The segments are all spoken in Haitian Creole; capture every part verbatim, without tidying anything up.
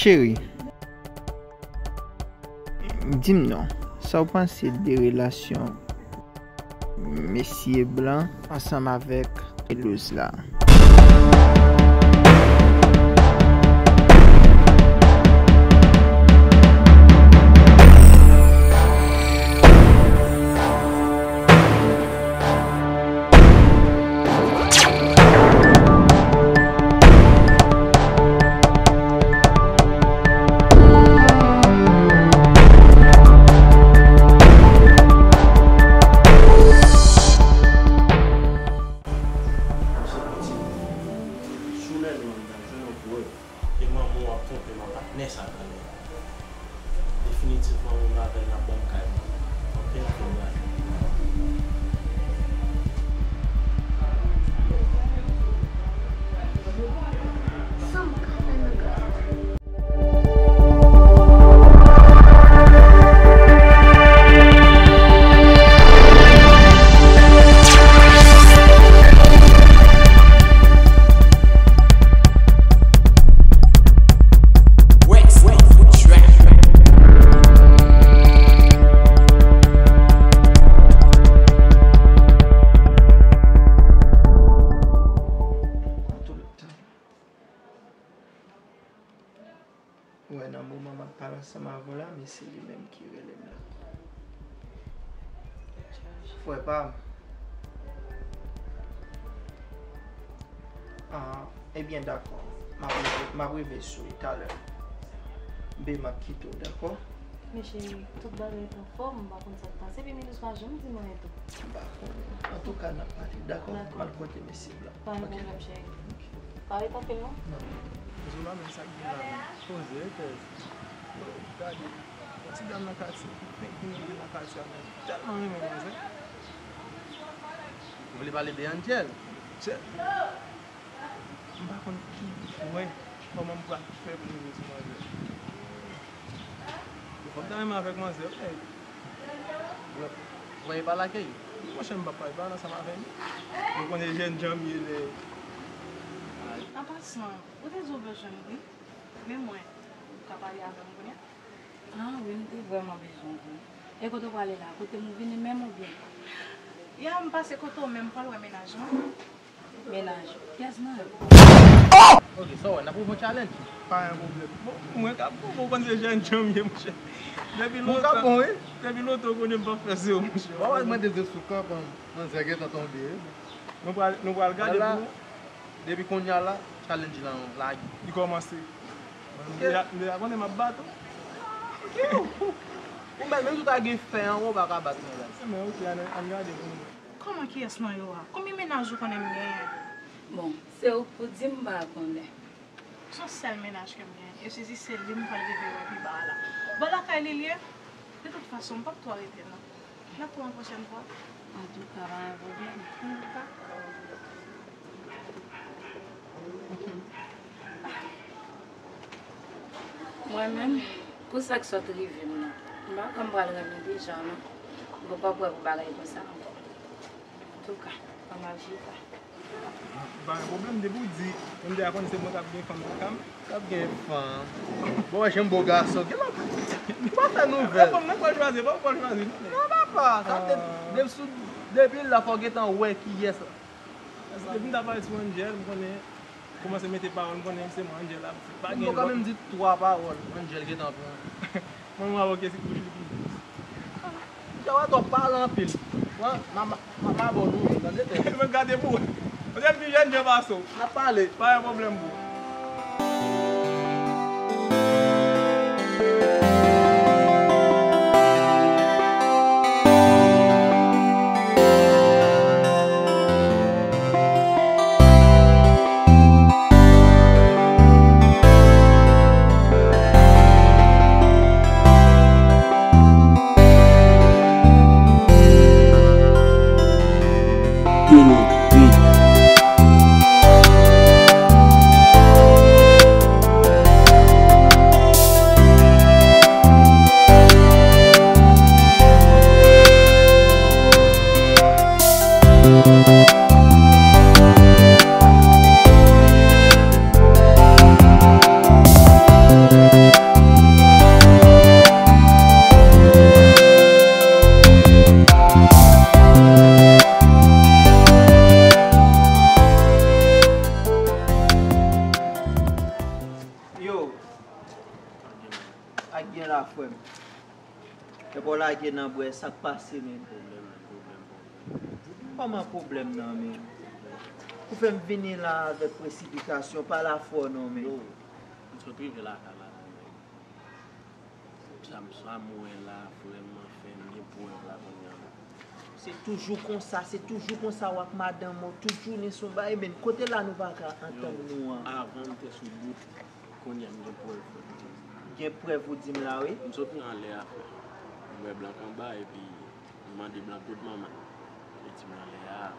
Cheri, di m non, sa w panse de relasyon mesye blan ansanm avèk Elouz la? Sou lè nou an, m t ap jwenn yon pwèv. E manman w ap twonpe m ak patnè sa talè. Definitivman, mwen menm avè l n ap ban m kay. Anpil fè mal. Sa m ka fè nan kay sa? Wè, nan moman m ap pale ansanm avè w la, men se li menm ki rele m la. Frè pa m. Ah, ebyen, dakò. M ap rive, m ap rive sou li talè. Bebe, m ap kite w, dakò? Men cheri, tout bagay t anfòm, m pa konn sa k pase, epi Milous pa janm di m anyen tou. M pa konnen. Antouka, n ap pale, dakò? Dakò. M al kote mesye blan. Pa gen pwoblèm, cheri. Pa ret anpil, non? Non. Zola, men sa k gen la menm. Poze, wi, kèz. Gade, yon ti dam nan katye ki fenk vin rive nan katye a, men tèlman renmen manzè. Ou vle pale de Angel? Angel? M pa konn ki bwen, kòman m pral fè pou m rive sou manzè. Fòk ta renmen avèk manzè, wi. Ou wè, ou wè, e pa lakay. Monchè, m p ap pale, pale ansanm avè m. Ou konnen jènjan m ye lè. An pasan, ou te di w bezwen m, wi. Men mwen, ou ka pale avè m kounye a? Ah, wi, m te vrèman bezwen w, wi. E kote w prale la? Kote m ou vini menm oubyen? Ya, m pase kote w, men m pral wè mennaj mwen. Mennaj ou? Kiyès nan yo? Ok, sa w wè, n ap ouvri yon challenge. Pa gen pwoblèm. Bon, mwen ka bon, bon, konn se jènjan m ye, monchè. Depi lontan, depi lontan, ou konnen m p ap fè se yo, monchè. Ou pa pral mande de sou kòb, manzè gentan tonbe, wi. Nou pral, nou pral gade pou nou. Depi kounye a la, challenge lan lage. Li kòmanse. M deja, m deja konnen m ap bat ou. Ou menm, menm si w ta gen fè anwo, ou pa ka bat mwen la. Men ok, ann, ann gade pou nou. Kòman, kiyès nan yo a? Konbyen mennaj ou konnen m genyen? Bon, se ou k pou di m, m pa konnen. Se yon sèl mennaj ke m genyen, e se di se li m pral rive wè pi ba a la. Bò lakay li l ye. De tout fason, m p ap twò rete non. N ap wè yon pwochèn fwa. Antouka, pa gen pwoblèm. Antouka. Mwen menm, pou sa k sot rive m nan, m pa kwè m pral renmen deja non. M poko prè pou bagay konsa ankò. Antouka, ban m al chita. Pa gen pwoblèm, depi w di, m deja konn se mwen k ap gen fanm lakay m. K ap gen fanm. Bon, wè, jan m bo gason. Gen lòt. Pa fè nouvèl. Fanm nan pral chwazi, pa w pral chwazi non. Non, papa, sa te, depi sou, depi la, fò w gentan wè kiyès la. Depi m ta pale sou Angel, m konnen, kòmanse mete pawòl, m konnen se mwen Angel ap di. Pa gen lòt. M poko menm di twa pawòl, Angel gentan pran. Mwen, mwen avoke si kouch li ki jis. Misye wè twòp pale anpil. Mwen, m a, m a, m a ba w nouvèl, tande tèt. Mwen gade pou ou. Mwen te di jènjan pase w. N ap pale. Pa gen pwoblèm pou ou. Gen la, frè m. Epa w lage nan bwè, sa k pase, men? Pwoblèm, pwoblèm, pwoblèm. Kòman pwoblèm nan, men? Ou fè m vini la avèk presipitasyon, pa la fò non, men. Yo, m sot rive lakay la, men. Sa m, sa m wè la, vrèman, fè m gen prèv la kounye a. Se toujou konsa, se toujou konsa w ak madanm ou, tout jounen se yon bagay, men kote la nou pa ka antann nou an? Yo, avan m te sou bout, kounye a m gen prèv. Gen prèv ou di m la, wi? M sot nan lè a, frè. M wè Blank anba, epi m mande Blank kot manman l. Li di m nan lè a,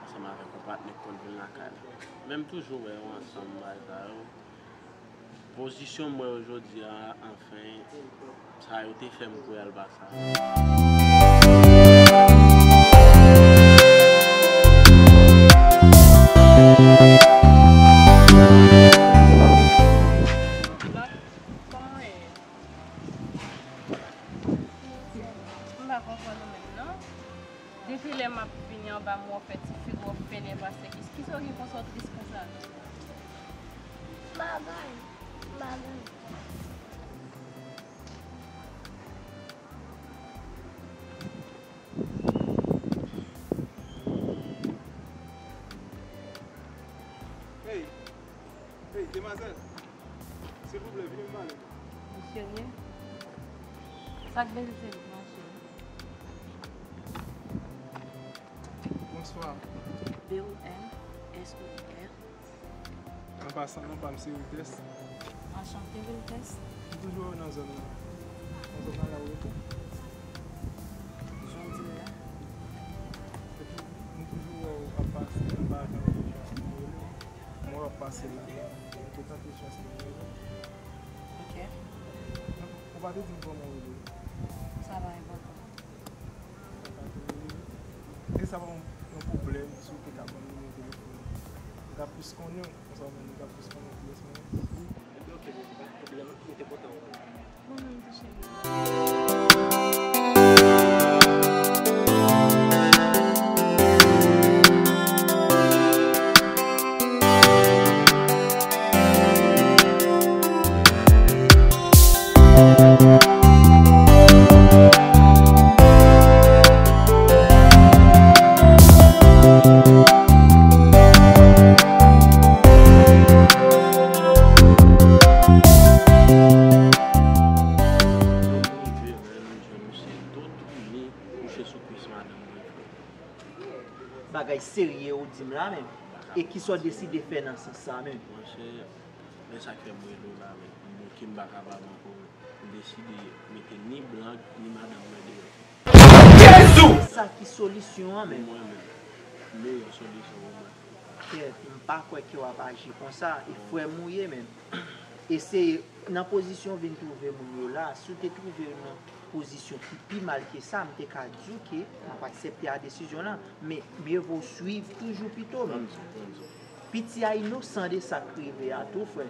ansanm avèk yon patnè k konn vin lakay la. Men m toujou wè yo ansanm, bagay sa yo. Pozisyon m wè yo jodi a, anfen, sa yo te fè m kwè a l pa sa. Kòman w ye? M pa konprann ou menm, non. Depi lè m ap vini anba, m wè w fè ti figi w fè nèvre, se ki, kisa w gen konsa w tris konsa? Bagay, bagay. Hey, hey, demwazèl. Silvouplè, vini m pale. Ou serye? Sa k bèl se vit mache. Bonswa. B O N S O I R. An pasan, non pa m se Wiltès. Anchante, Wiltès. M toujou wè w nan zòn nan. Nan zòn nan la ou rete? Jan w di m la. Epi, m toujou wè w ap pase anba jan w deja. M wè w ap pase la. M te tante chans mwen rele w. Ok. Ou pa te di m kòman w rele. Sa pa enpòtan. Sa pa te rele. E sa pa yon, yon pwoblèm si w te ka ban m nimewo telefòn ou. M ka plis konnen w, konsa w menm ou ka plis konnen kiyès mwen ye. Ebyen, ok, bebe, pa gen pwoblèm, mwen te kontan wè w. Mwen menm tou, cheri. Yo rive, men, nou jwenn misye do tounen kouche sou kwis madanm mwen, frè. Bagay serye ou di m la menm. E kisa w deside fè nan sans sa menm? Monchè, men sa k fè m rele w la menm. M bouke, m pa kapab ankò. M deside mete ni Blank, ni madanm mwen deyò. Jezi! Sa ki solisyon an menm? Pou mwen menm, meyè solisyon pou mwen. Kèt, m pa kwè ke w ap aji konsa, e frè m ou ye menm. Eseye, nan pozisyon w vin twouve moun yo la, si w te twouve w nan pozisyon ki pi mal ke sa, m te ka di w ke m ap aksepte a desizyon lan, men mye vo w swiv toujou pito menm. Piti a inosan de sa k rive a tou, frè.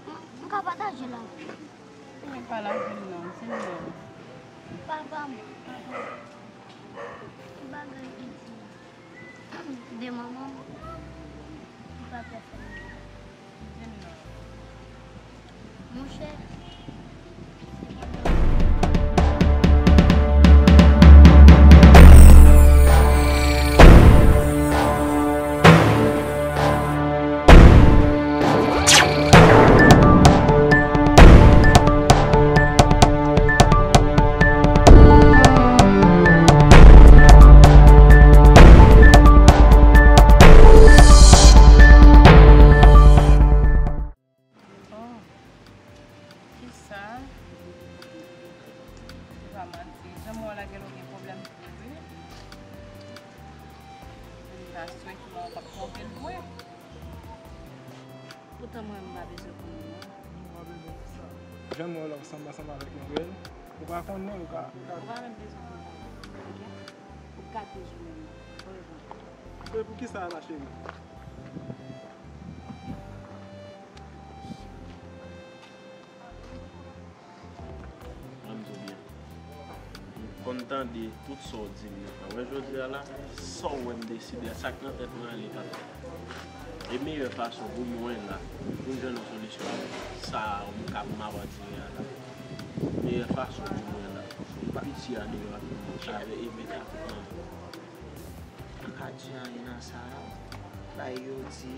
M, m ka pataje l avè w. Men pa lage l non, di m non. Papa m. Ki bagay li di a? De manman m. Li pa pè fè m. Di m non. Monchè. Oh, kisa? Se pa manti. Jan m wè w la, gen lè w gen pwoblèm vre, wi. M ta swete w p ap twonpe l vre. Poutan mwen, m pa bezwen konnen non. Ou pa bezwen di sa. Jan m wè w la, w sanble ansanm avèk yon rèn. Ou pa konnen, ou ka. Ou pa menm bezwen konnen. Ok? Ou gate jounen m nan. Orevwa. E poukisa la, cheri? Ban m di w byen. M konn tande tout sa w di m nan. Wè jodi a la, sa w wè m deside a, sa k nan tèt mwen an, li pa t. E meyè fason pou mwen la, pou m jwenn yon solisyon avèk sa m k ap m ap andire a la. Meyè fason pou mwen la, piti a deyò ak avèk Emeka. M pa di anyen nan sa non. Bay yo di.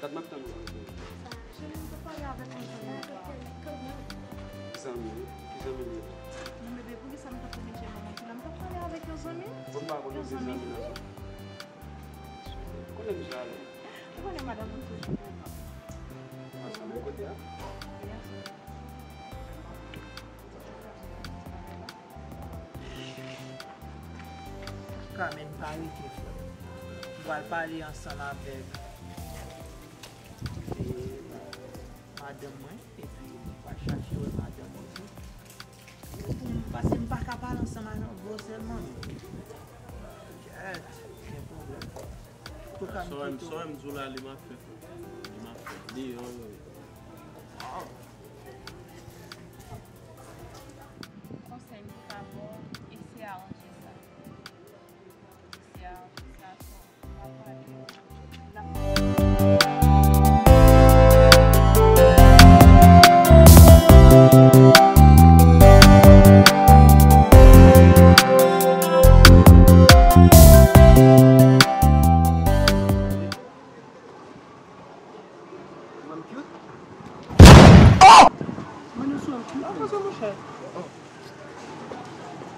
Dat m ap tann ou. Cheri, m t ap pale avèk yon zanmi. Zanmi? Ki zanmi li ye? Non, bebe, poukisa m t ap tann cheri manman ki la? M t ap pale avèk yon zanmi. Bon, m pa konn yon zanmi nan zòn. Konnen misye ale? Ou konnen madanm mwen toujou kontan. Ansanm, men kote a? Yes. Carmen, pa rete, frè m. M pral pale ansanm avèk, e, madanm mwen, epi m pral chache wè madanm mwen tou. Pou m, paske m pa ka pale ansanm ak yon gwosè manmi. Kèt, gen pwoblèm. Tou ka m kite w. Sa w di w la, li m ap fè, frè m. Li m ap fè. Li, wi, wi. Konsèy m te ka ba w, eseye aranje sa. Eseye aranje sa, so, pa pale yo. Mwen cute? Oh! Mwen nou sou cute. Ah, konsa, monchè. Oh.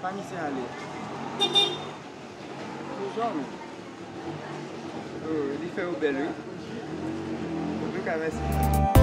Pa misye ale. Toujou, men. Oh, li fè yo bèl, wi. Antouka, mèsi.